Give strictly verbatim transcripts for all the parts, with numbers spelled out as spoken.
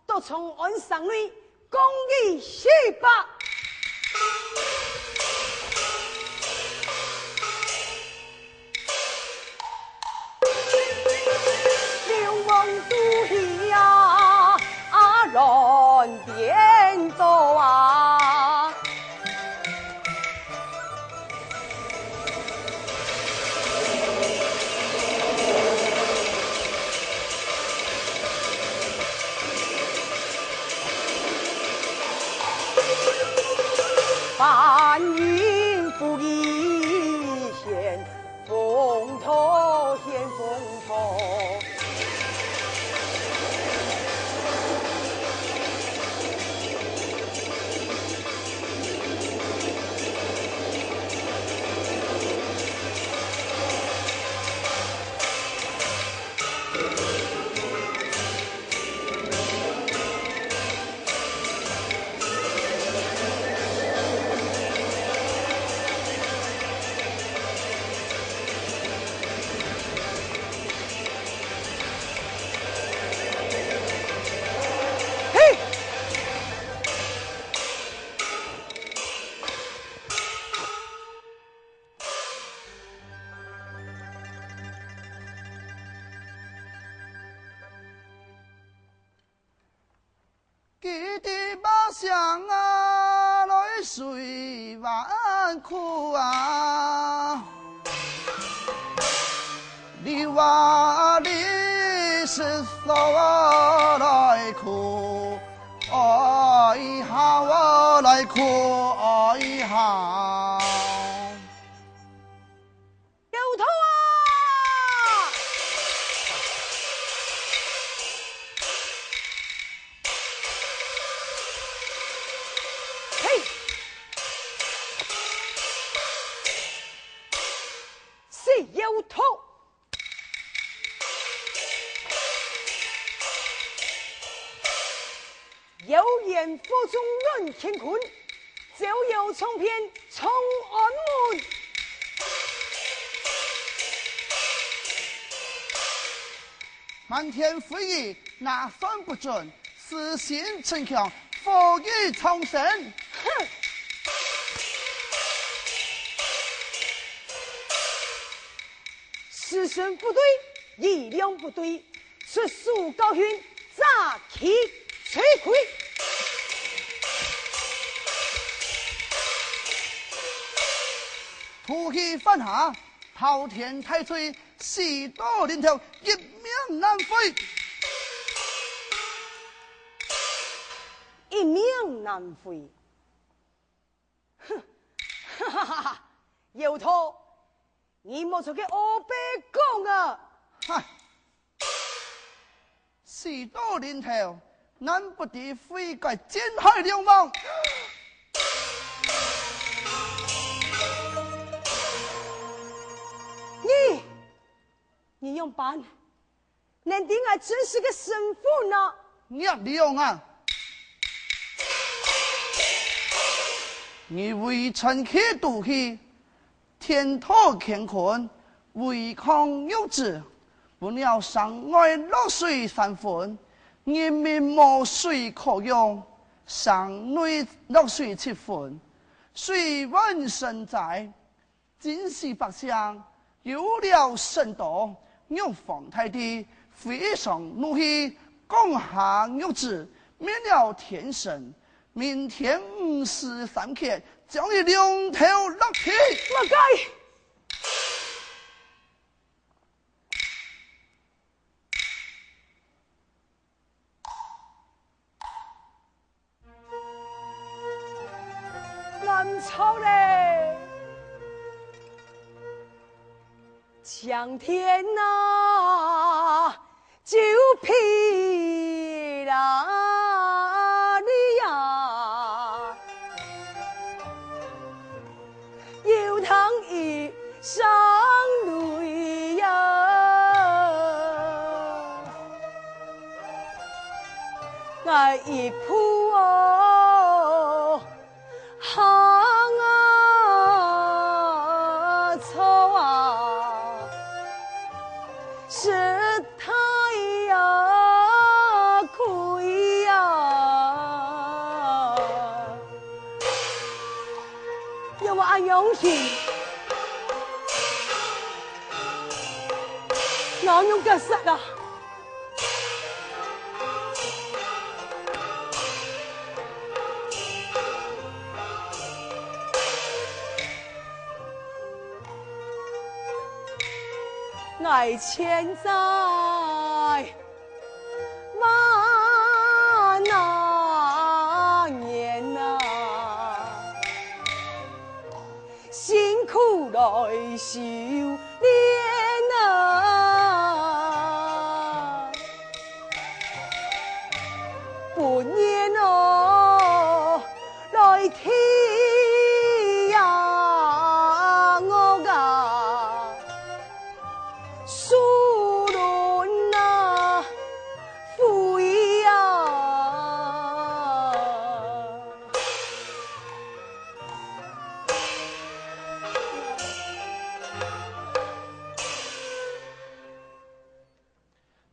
到長安城內，共議西北。流亡都市啊，啊，亂顛倒啊！ 翻云覆雨，掀风头，掀风头。 嘿！ 佢的目聲啊，來水灣苦啊。流啊，你是否啊，來苦哀下啊，來苦哀下。 有道啊！嘿！是有道。 有言火中暖乾坤，照耀长篇长安门。漫天飞雨哪算不准，痴心逞强，祸于苍生。哼！时辰不对，雨量不对， 出手教训，杀其罪魁。土地犯下，滔天大罪，死到临頭，一命难回。一命难回。 哼，哈哈哈哈！有道，你莫在該烏白講啊！哈！死到臨頭，難不知悔改，真害龍王！你，你仰般 能知𠊎真實个身份啊！孽龍啊！你為傳奇賭氣，顛倒乾坤，違抗玉旨，分了城外落水三分，人民無水可用，城內落水七分，水患成災。 浸死百姓有了甚多，玉皇大帝非常怒氣，降下玉旨，命了天神，明天午時三刻，將你龍頭落地。麼个？ 亂操咧！青天啊，就撇了你呀！ 又聽雨聲雷呀，𠊎一步哦，行啊，走啊，實在呀，苦有無恁樣去？哪樣結煞啊？𠊎千载 万难年啊，辛苦来修炼啊，不念哦，来提呀我啊。 树轮啊，飞啊。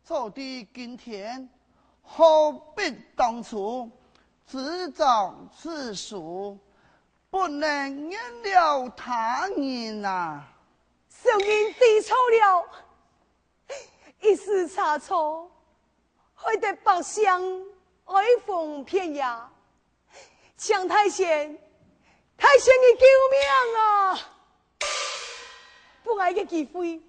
早知今天，何必當初？自作自受，不能怨了他人啊！小人知錯了。 一時差錯，害得百姓哀鴻遍野。請大仙，大仙你救命啊！分𠊎一個機會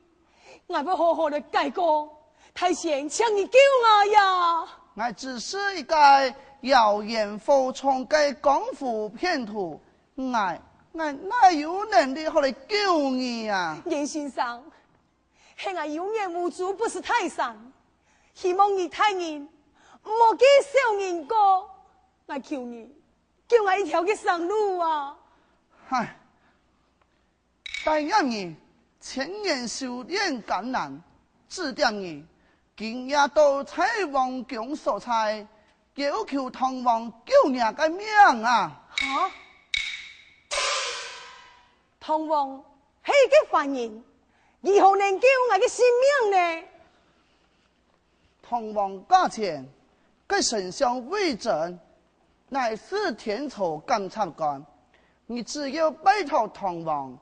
，𠊎會好好來改過。大仙，請你救𠊎呀！𠊎只是一個妖言惑眾个江湖騙徒，𠊎，𠊎哪有能力好來救你啊？嚴先生， 係𠊎有眼無珠，不識泰山。希望你大人毋好記小人過，𠊎求你，救𠊎一條个生路啊！唉，大仙你，千年修煉艱難，指點你，今夜到大王宮所在，要求唐王救若个命啊！哈？ 唐王係一個凡人，如何能救𠊎个性命呢？唐王駕前，該丞相魏徵乃是天朝監察官，你只要拜託唐王，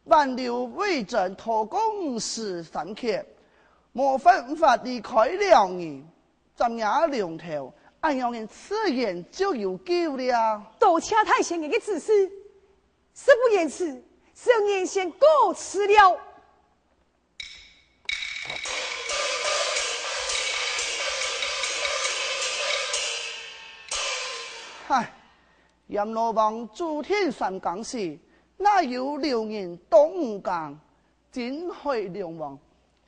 挽留魏徵韜光十三刻，無法，無法離開了你。 斬若龍頭，恁樣人自然就有救了。多謝大仙爺个指示，事不宜遲，小人先告辭了。唉，閻羅王注定三更死，哪有留人到五更？ 真係龍王，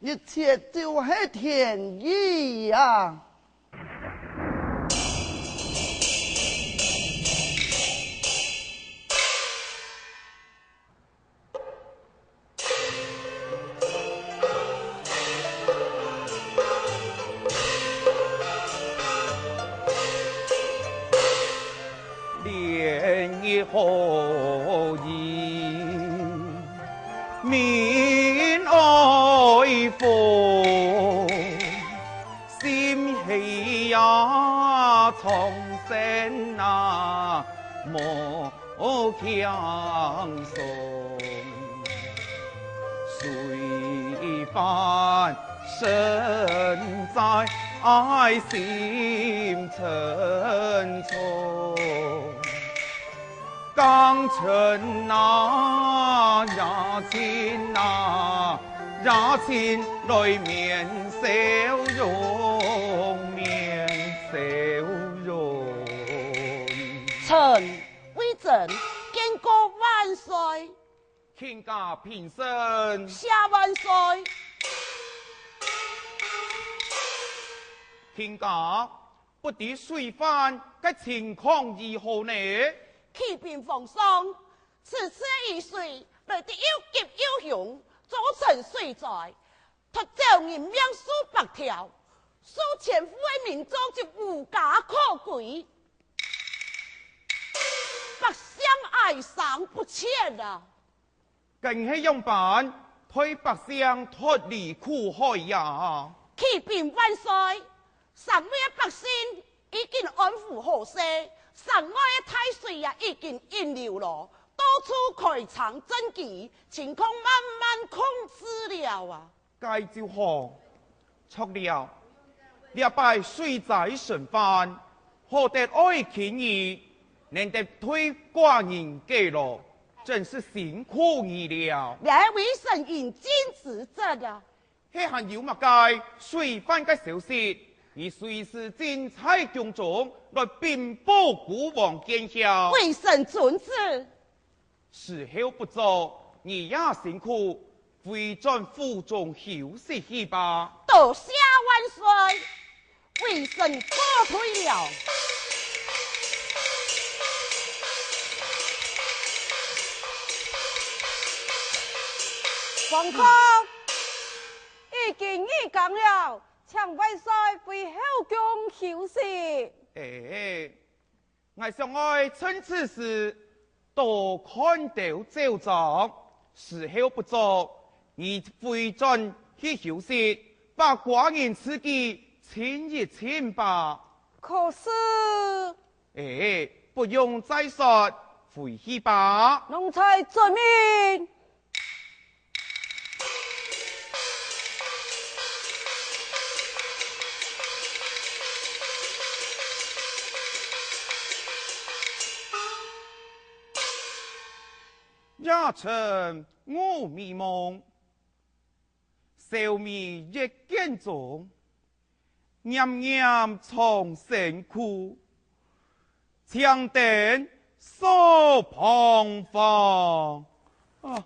一切就係天意啊！连日好雨，民哀风，心喜也苍生啊，莫轻松。 虽烦身在，心沉重。江春啊，夜静啊，夜静来面笑容，面笑容。臣魏征见过万岁。 卿家平身。谢万岁。卿家，不知水患个情况如何呢？启禀皇上，此次雨水来得又急又凶，造成水灾， 夺走人命数百条，数千户个民众就无家可归，百姓哀声不绝啊！更系仰般，代百姓脱离苦海呀？启禀万岁，城内个百姓已经安抚好势，城外个大水也已经引流了，到處開倉賑濟，情況慢慢控制了啊。該就好。著了，這擺水災成患，好得愛卿你，能得替寡人解勞，真是辛苦你了。這位神人盡職責啊！ 係還有麼个水患个消息，你隨時進在宮中來稟報孤王見曉。微臣遵旨。時候不早，你也辛苦，回轉府中休息去吧。多謝萬歲，微臣告退了。皇上，已經二更了，請萬歲回後宮休息。哎，𠊎想愛趁此時多看兜奏章，時候不早，你回轉去休息，把寡人自己靜一靜吧。可是，哎，不用再說，回去吧。奴才遵命。 夜深臥迷夢，愁眉月肩中， 念念长生苦，青灯锁旁房。啊！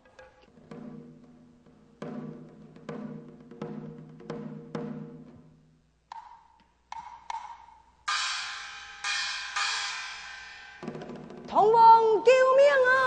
唐王，救命啊！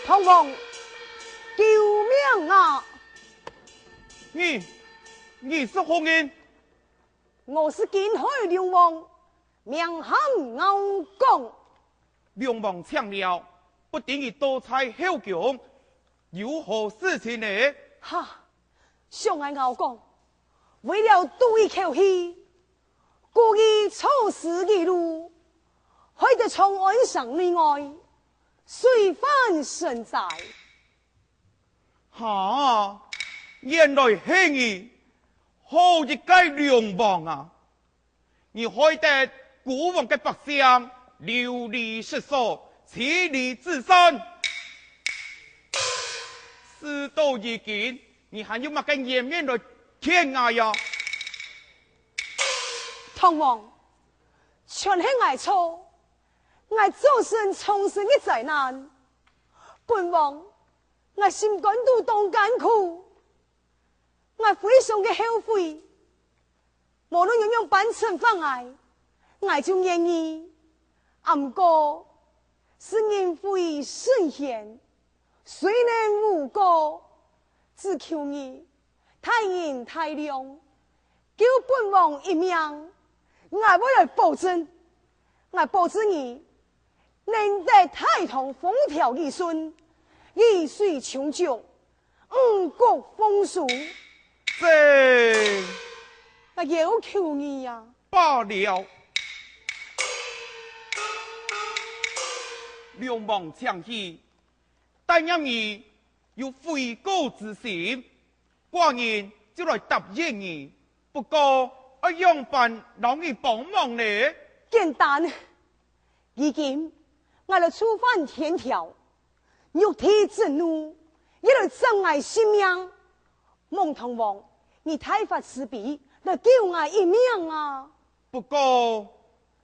唐王，救命啊！你，你是何人？我是涇海龍王，名喊敖廣。龍王請了，不知你到在後宮，有何事情呢？哈，想𠊎敖廣，為了賭一口氣， 故意錯失一路，害得長安城內外水患成災。哈，原來係你，好一個龍王啊！你害得孤王个百姓流離失所，妻離子散。事到如今，你還有麼个顏面來見𠊎呀？ 唐王，全係𠊎錯，𠊎造成長生个災難。本王，𠊎心肝肚當艱苦，𠊎非常个後悔。無論仰般懲罰𠊎，𠊎就願意。啊毋過，是人非聖賢，誰能無過？只求你 大人大量，救本王一命，𠊎會來保證。𠊎保證你，能得大唐風調雨順，雨水充足，五穀豐收。這，𠊎要求你呀。罷了。龍王請起，但願你有悔過之心， 寡人就來答應你，不過愛仰般摎你幫忙呢？簡單，如今𠊎來觸犯天條，玉帝震怒，也來斬𠊎性命。望唐王，你大發慈悲，來救𠊎一命啊！不過，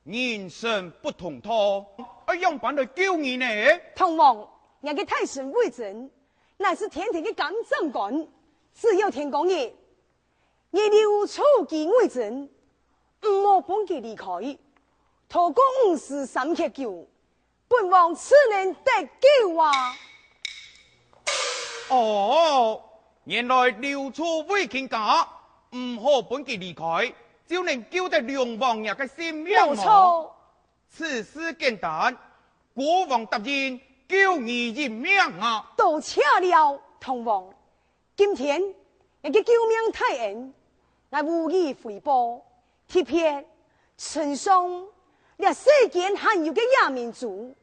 人生不同途，愛仰般來救你呢？唐王，𠊎个大臣魏徵，乃是天庭个監斬官，只要天光日， 你留住佢魏徵，毋好分佢離開，討過五十三垤久，本王自然得救啊！哦，原來劉處為卿家，毋好分佢離開，就能救得龍王爺个性命哦。無錯。此事簡單，孤王答應救你一命啊！多謝了，唐王。 今天，𠊎个救命大恩，𠊎無以回報，特別呈上這世間罕有个夜明珠，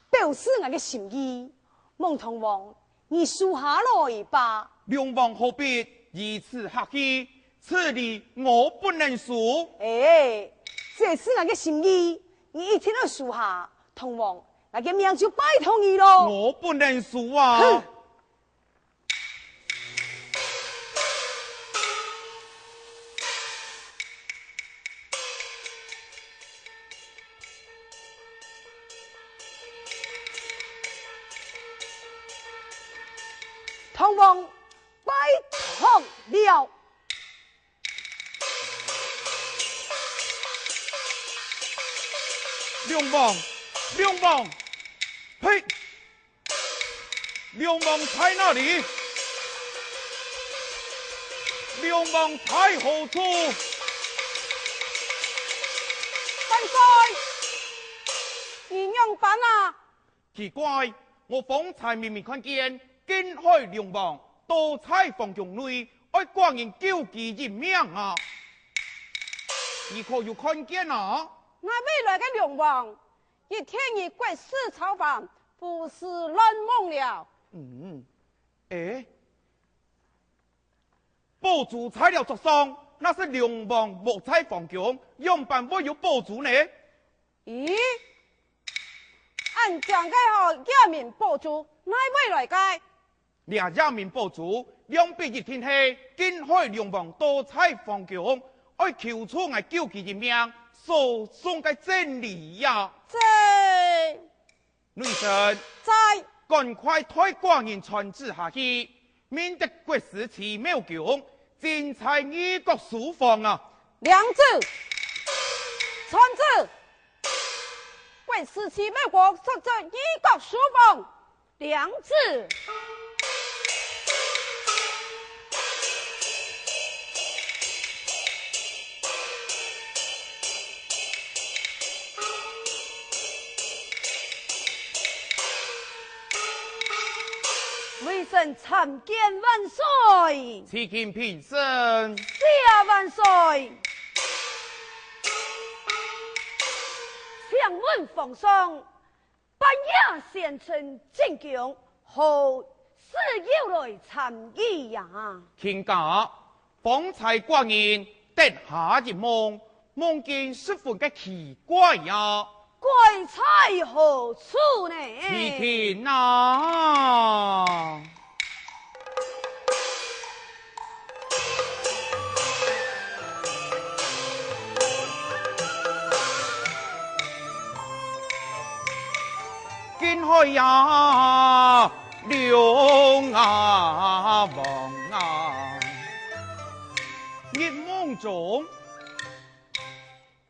表示𠊎个心意，望唐王你收下來吧。龍王何必如此客氣？此禮我不能收。哎，這是𠊎个心意，你一定愛收下。唐王，𠊎个命就拜託你咯。我不能收啊！哼！ 唐王，拜託了。龍王，龍王，嘿！ 龍王在哪裡？龍王在何處？萬歲！你仰般啊？奇怪，我方才明明看見涇海龍王到在皇宮內，愛寡人救佢一命啊！你可有看見啊？哪位來个龍王？ 一天日國事操煩，胡思亂夢了。嗯，欸，寶珠在了桌上，若是龍王無在皇宮，仰般會有寶珠呢？咦，恁靚个好夜明寶珠，哪位來个？ 這夜明寶珠，兩百一定係涇海龍王到在皇宮，愛求助𠊎救佢一命，所送个珍禮呀。這……雷神，在。趕快代寡人傳旨下去，命得國師徐茂公進在御角書房啊！領旨，傳旨，國師徐茂公速至御角書房。 領旨。微臣参见万岁。启禀平身。谢万岁。请问皇上， 半夜宣城进宫，何事又来参议呀？卿家，方才寡人得下一夢，夢見十分个奇怪呀。怪在何處呢？且聽啊！ 涇海呀，龍啊，王啊，日夢中，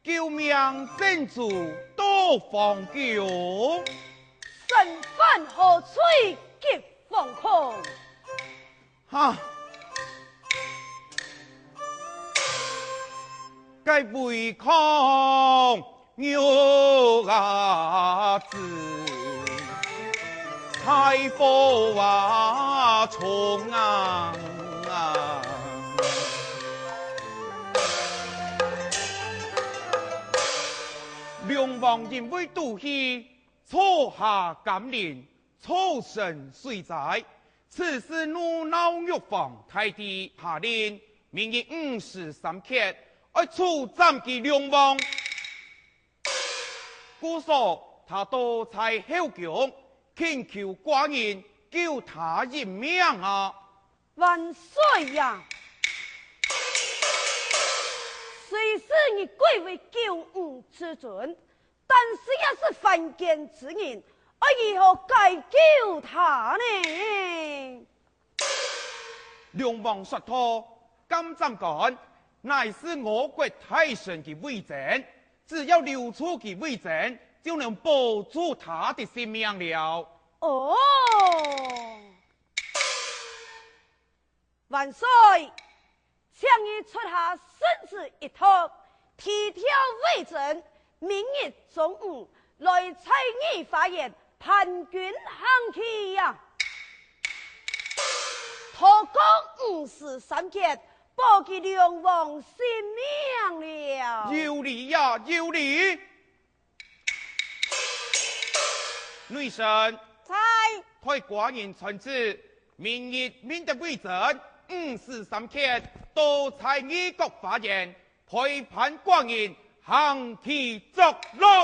救命珍珠到皇宮。身犯何罪急惶恐？哈！該違抗玉啊子，太火啊衝啊！ 龍王因為賭氣，錯下甘霖，錯生水災。此時怒惱玉皇大帝下令，明日午時三刻，愛處斬佢龍王。故所，他到在後宮，懇求寡人救他一命啊！ 萬歲呀！雖是你貴為九五之尊，但是也是凡間之人，愛如何解救他呢？龍王說道：監斬官乃是我國大臣个位臣，只要留住佢為真，就能保住他的性命了。哦，万岁，请你出下圣旨一道，提调为真，明日中午来在御花园 伴君行棋呀。道光五十三劫，保佢梁王性命了。有理呀，有理。女生，在。代寡人传旨，明日命得为真，午时三刻，到在御国花园，陪伴寡人行棋作乐。